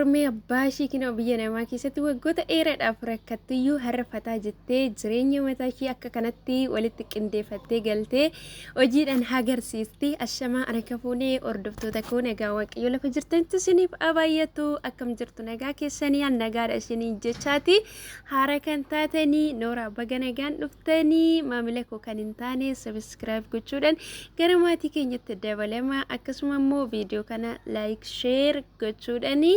Kormee abbaa ishii kinoo biyya namaa keessatti waggoota dheeraadhaaf rakkattuyyuu har'a fataa jettee jireenya mataa ishii akka kanatti walitti qindeeffattee galtee hojiidhaan agarsiisti. Ashamaa harka fuunee hordoftoota koo, nagaa Waaqayyo lafa jirtanitti isiniif abaay'atu. Akkam jirtu? Nagaa keessanii? An nagaadha isiniin jechaati. Haara kan taatanii nooraa, baga nagaan dhuftanii. Maamila koo kan hin taane subscribe gochuudhaan gara maatii keenyatti dabalama. Akkasuma immoo viidiyoo kana like, share gochuudhaani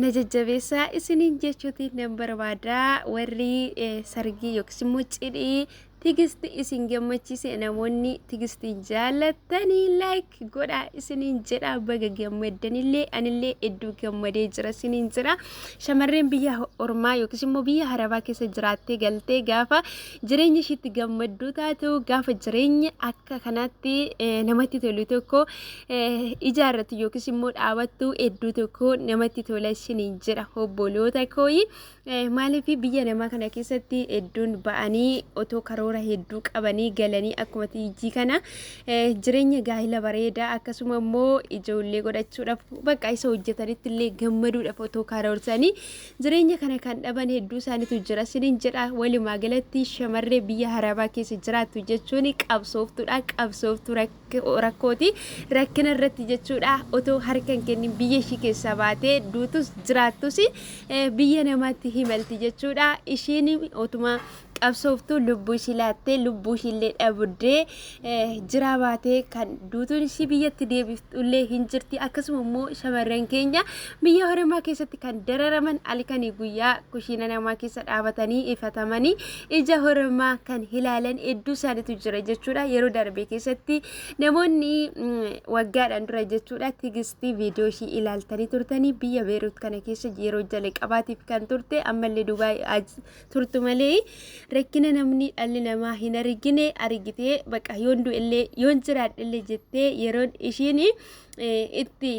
na jajjabeessaa isiniin jechuuti nan barbaada. Warri sargii yookiis immoo cidhii Tigisti isin gammachiise, namoonni Tigistiin jaallattanii like godhaa isiniin jedha. Baga gammaddanillee, anillee hedduu gammadee jira isiniin jedha. Shamarreen biyya ormaa yookiis immoo biyya harabaa keessa jiraattee galtee gaafa jireenya ishiitti gammadduu taatu, gaafa jireenya akka kanaatti namatti tolu tokko ijaarratu yookiis immoo dhaabattu, hedduu tokko namatti tola isiniin jedha, obboloota kooyi. Maaliif biyya namaa kana keessatti hedduun ba'anii otoo karoora hedduu qabanii galanii akkuma tiijii kana jireenya gaa'ila bareedaa, akkasuma immoo ijoollee godhachuudhaaf, bakka isa hojjetanitti illee gammaduudhaaf otoo karoorsanii jireenya kana kan dhaban hedduu isaaniitu jira isiniin jedha. Walumaa galatti shamarree biyya harabaa keessa jiraattu jechuun qabsooftuudha, qabsooftuu rakkooti, rakkina irratti jechuudha. Otoo harka hin kennin biyya ishii keessaa baatee duutus jiraattus biyya namaatti himalti jechuudha. Ishiin otuma qabsooftuu lubbuu ishii laattee, lubbuu ishiillee dhabdee jiraa baatee kan duutuun ishii biyyatti deebiftullee hin jirti. Akkasuma immoo shamarran keenya biyya hormaa keessatti kan dararaman, halkanii guyyaa kushiina namaa keessa dhaabatanii ifatamanii ija hormaa kan ilaalan hedduu isaaniitu jira jechuudha. Yeroo darbe keessatti namoonni waggaadhaan dura jechuudha Tigistii viidiyoo ishii ilaaltanii turtanii, biyya Beerut kana keessa yeroo jalqabaatiif kan turte, ammallee Dubaay turtu malee, rakkina namni dhalli namaa hin argine argitee, bakka yoon du'ellee yoon jiraadhellee jettee yeroon ishiin itti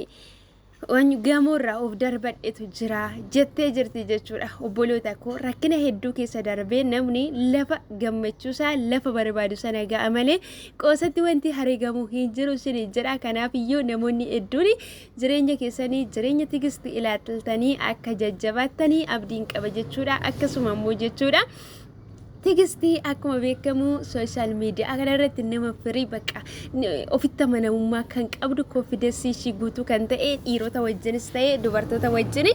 waan gamoorraa of darbadhetu jira jettee jirti jechuudha. Obboloota koo, rakkina hedduu keessa darbee namni lafa gammachuusaa, lafa barbaadu sana ga'a malee qoosatti wanti harigamu hin jiru isin jedha. Kanaaf iyyuu namoonni hedduun jireenya keessanii, jireenya Tigisti ilaaltanii akka jajjabaattanii abdiin qaba jechuudha. Akkasuma immoo jechuudha, Tigistii akkuma beekamu social media kanarratti nama firii bakka ofitti amanamummaa kan qabdu, confidence ishii guutuu kan ta'e, dhiirota wajjinis ta'e dubartoota wajjin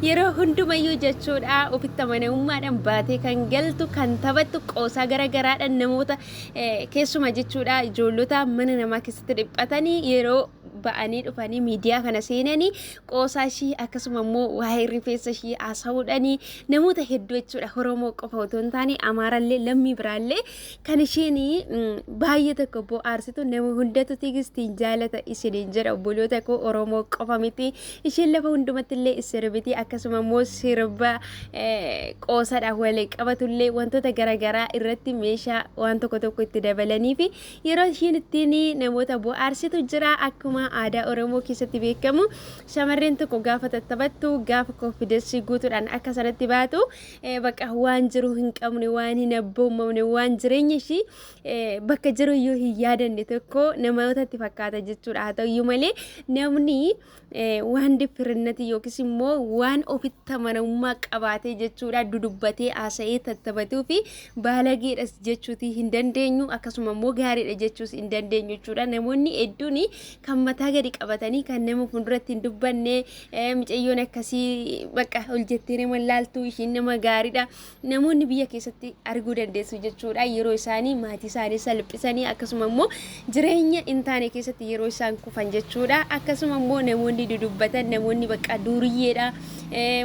yeroo hundumayyuu jechuudha ofitti amanamummaadhaan baatee kan galtu, kan taphattu, qoosaa garagaraadhaan namoota keessuma jechuudha ijoollota mana namaa keessatti dhiphatanii yeroo ba'anii dhufanii miidiyaa kana seenanii qoosaa ishii, akkasuma immoo waa'ee rifeensa ishii haasa'uudhaanii namoota hedduu jechuudha, Oromoo qofa otoo hin taane Amaarallee, lammii biraallee kan isheen baay'ee tokko bohaarsitu, nama hundatu Tigistiin jaalata isiniin jedha, obboloota koo. Oromoo qofa miti, isheen lafa hundumatti illee sirbiti. Akkasuma immoo sirba qoosadhaan walii qabatullee wantoota garaagaraa irratti meeshaa waan tokko tokko itti dabalanii fi yeroo isheen ittiin namoota bohaarsitu jira. Akkuma aadaa Oromoo keessatti beekamu, shamarreen tokko gaafa tattaphattu, gaafa confidence guutuudhaan akka sanatti baatu, bakka waan jiru hin qabne, waan hin abboomamne, waan jireenya ishii bakka jiru iyyuu hin yaadanne tokko namootatti fakkaata jechuudha. Haa ta'uyyuu malee namni waan diffirinnati yookiis immoo waan ofitti amanamummaa qabaatee jechuudha dudubbatee haasa'ee tattabatuu fi baalageedhas jechuutii hin dandeenyu, akkasuma immoo gaariidha jechuus hin dandeenyu jechuudha. Namoonni hedduun kan mataa gadi qabatanii kan nama fuulduratti hin dubbanne, mucayyoon akkasii bakka ol jettee nama laaltu, ishiin nama gaariidha. Namoonni biyya keessatti arguu dandeessu jechuudha. Yeroo isaanii maatii isaanii salphisanii, akkasuma immoo jireenya hin taane keessatti yeroo isaan kufan jechuudha. Akkasuma immoo namoonni dudubbatan, namoonni bakka duuriyyeedha.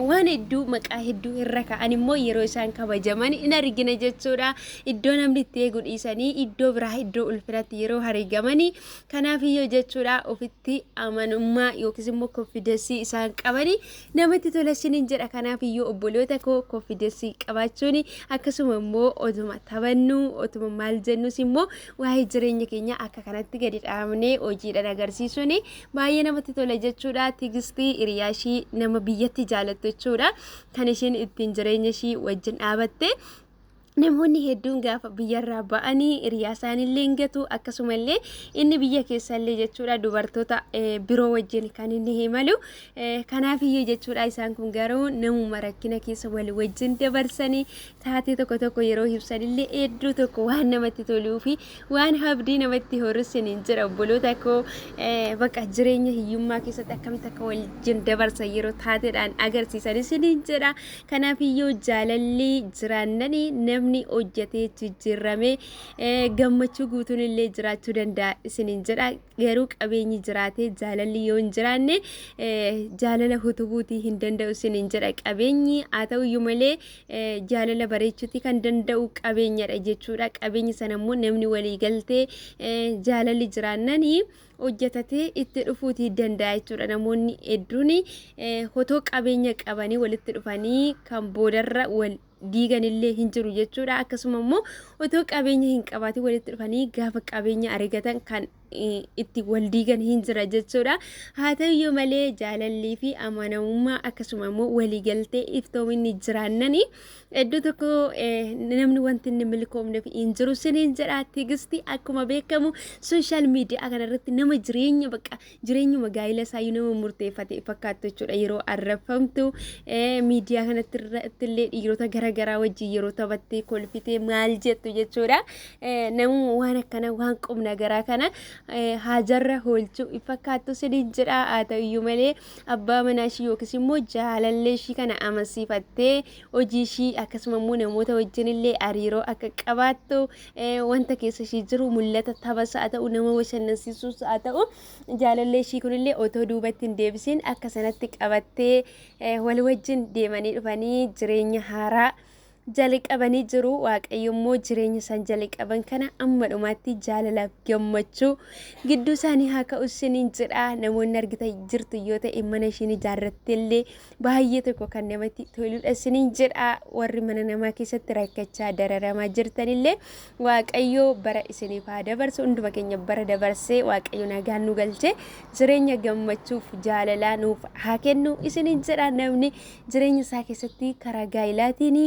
Waan hedduu maqaa hedduu irra ka'an immoo yeroo isaan kabajaman in argina jechuudha. Iddoo namni itti eegu dhiisanii iddoo biraa, iddoo ulfinatti yeroo harigamanii. Kanaaf iyyuu jechuudha ofitti amanummaa yookiis immoo confidence isaan qabanii namatti tola isiniin jedha. Kanaaf iyyuu obboloota koo, confidence qabaachuun, akkasuma immoo otuma taphannu, otuma maal jennus immoo waa'ee jireenya keenya akka kanatti gadi dhaabnee hojiidhaan agarsiisuun baay'ee namatti tola jechuudha. Tigistii hiriyaa ishii nama biyyatti jaalattu jechuudha. Kan isheen ittiin jireenya ishii wajjin dhaabatte. Namoonni hedduun gaafa biyyarraa ba'anii hiriyaa isaaniillee hin gatu, akkasumallee inni biyya keessallee jechuudha dubartoota biroo wajjin kan inni imalu. Kanaafiyyuu jechuudha isaan kun garuu namuma rakkina keessa wal wajjin dabarsanii taatee tokko tokko yeroo ibsanillee hedduu tokko waan namatti toluu fi waan abdii namatti horus hin jira. Obboloota koo, bakka jireenya hiyyummaa keessatti akkamitti akka wajjin dabarsan yeroo taateedhaan agarsiisanis ni jira. Kanaafiyyuu jaalalli jiraannanii namni hojjetee jijjiirramee gammachuu guutuun illee jiraachuu danda'a isiniin jedha. Garuu qabeenyi jiraatee jaalalli yoo hin jiraanne jaalala hutubuutii hin danda'u isiniin jedha. Qabeenyi haa ta'uyyuu malee jaalala bareechuutii kan danda'u qabeenyadha jechuudha. Qabeenya sana immoo namni walii galtee jaalalli jiraannanii hojjetatee itti dhufuutii danda'a jechuudha. Namoonni hedduun otoo qabeenya qabanii walitti dhufanii kan boodarra wal diiganillee hin jiru jechuudha. Akkasuma immoo otoo qabeenya hin qabaatin walitti dhufanii gaafa qabeenya argatan kan itti wal diigan hin jira jechuudha. Haa ta'uyyuu malee jaalallii fi amanamummaa, akkasuma immoo waliigaltee iftoominni jiraannanii iddoo tokko namni wanti inni milkoomneef hin jiru siniin jedha. Tigisti akkuma beekamu social media kanarratti nama jireenya bakka jireenyuma gaa'ila isaayyuu nama murteeffate fakkaattu jechuudha. Yeroo arrabfamtu miidiyaa kanatti illee dhiirota garaagaraa wajjin yeroo taphattee kolfitee maal jettu jechuudha. Namuma waan akkana waan qubna garaa kana haajarra oolchuu fakkaattu siniin jedha. Haa ta'uyyuu malee abbaa manaa ishii yookiis immoo jaalallee ishii kana amansiifattee hojii ishii, akkasuma immoo namoota wajjin illee hariiroo akka qabaattu, wanta keessa ishii jiru mul'ata taphas haa ta'u, nama bashannansiisuus haa ta'u, jaalallee ishii kunillee otoo duubatti hin deebisiin akka sanatti qabattee wal wajjin deemanii dhufanii jireenya haaraa jalqabanii jiru. Waaqayyo immoo jireenya isaan jalqaban kana amma dhumaatti jaalalaaf gammachuu gidduu isaanii haa ka'u isiniin jedha. Namoonni argitan jirtu yoo ta'e mana ishiin ijaarratte illee baay'ee tokko kan namatti toludha isiniin jedha. Warri mana namaa keessatti rakkachaa dararamaa jirtanillee Waaqayyo bara isiniif haa dabarsu. Hunduma keenya bara dabarsee Waaqayyo nagaan nu galchee jireenya gammachuuf jaalalaa nuuf haa kennu isiniin jedha. Namni jireenya isaa keessatti karaa gaa'ilaatiin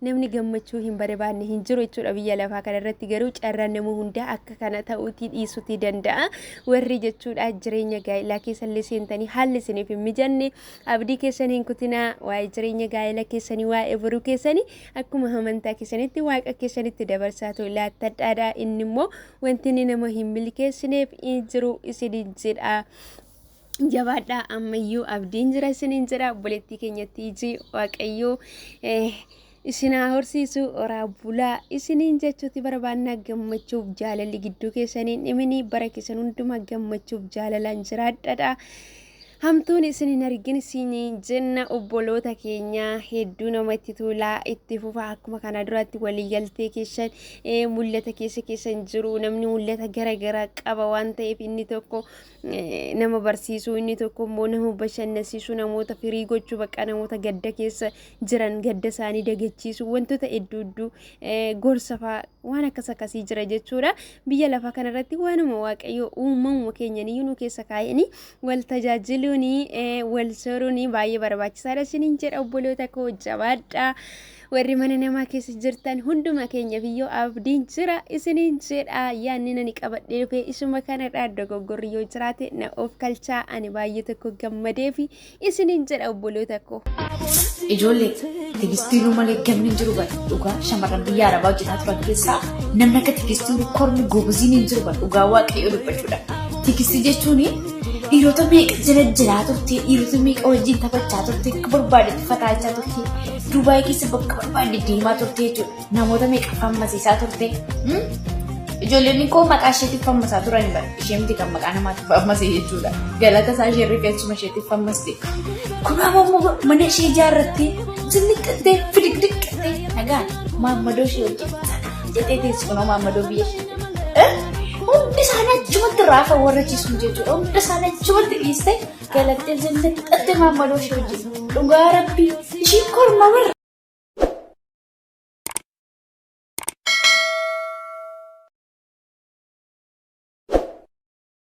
namni gammachuu hin barbaanne hin jiru jechuudha biyya lafaa kanarratti. Garuu carraan nama hundaa akka kana ta'uutii dhiisuutii danda'a. Warri jechuudha jireenya gaa'ilaa keessallee seentanii haalli isiniif hin mijanne abdii keessan hin kutinaa. Waa'ee jireenya gaa'ila keessanii, waa'ee boruu keessanii akkuma amantaa keessanitti waaqa keessanitti dabarsaa ta'u laattadhaadha. Inni immoo wanti inni nama hin milkeessineef hin jiru isiniin jedha. Jabaadhaa, ammayyuu abdiin jira isiniin jedha. Obboleettii keenyatti iji Waaqayyoo isin haa horsiisu, horaa bulaa isiniin jechuuti barbaannaa. Gammachuuf jaalalli gidduu keessaniin dhimini, bara keessan hundumaa gammachuuf jaalalaan jiraadhadha. Hamtuun isin hin argin isiniin jenna. Obboloota keenya, hedduu namatti tolaa, itti fufa akkuma kana duratti waliigaltee keessan, mul'ata keessa keessan jiru. Namni mul'ata gara qaba waan ta'eef inni tokko nama barsiisuu, inni tokko immoo nama bashannansiisuu, namoota firii gochuu, bakka namoota gadda keessa jiran gadda isaanii dagachiisuu, wantoota hedduu hedduu gorsa fa'aa waan akkas akkasii jira jechuudha. Biyya lafaa kanarratti waanuma Waaqayyo uumamuma keenyaniyyuu nu keessa kaa'anii wal tajaajiluun, wal sooruun baay'ee barbaachisaadha isiniin jedha. Obboloota koo, jabaadhaa. Warri mana namaa keessa jirtan hunduma keenyaaf iyyuu abdiin jira isiniin jedha. Yaadni nani qabadhee dhufe isuma kanadha. Dogoggorri yoo jiraate na of kalchaa. Ani baay'ee tokko gammadeefi isiniin jedha, obboloota koo. Ijoollee, Tigistiinuu malee gamni hin jiru bara. Dhugaa shamarran biyya Arabaa hojjetaa turan keessaa namni akka Tigistii kormi goboziin hin jiru bara, dhugaa Waaqayyoo dubbachuudha. Tigistii jechuun dhiirota meeqa jala jiraa turte, dhiirota meeqa wajjin taphachaa turte, akka barbaadetti fataachaa turte, Dubaay keessa bakka barbaadde deemaa turte jechuudha. Namoota meeqa fammasiisaa turte. Ijoolleen koo maqaa isheetiif fammasaa turan bara. Ishee miti kan maqaa namaatiif fammase jechuudha. Galata isaa ishee rifeensuma isheetiif fammaste. Kun ammoo mana ishee ijaarrattee zinniqqattee fidigdiqqattee nagaan maammadoo ishee wajjin jettee teessi, kunoo maammadoo biyya ishee. Hundi isaanii achumatti raafa warra ciisu jechuudha. Hundi isaanii achumatti dhiistee galattee zinniqqattee maammadoo ishee wajjin. Dhugaa Rabbii ishii korma bara.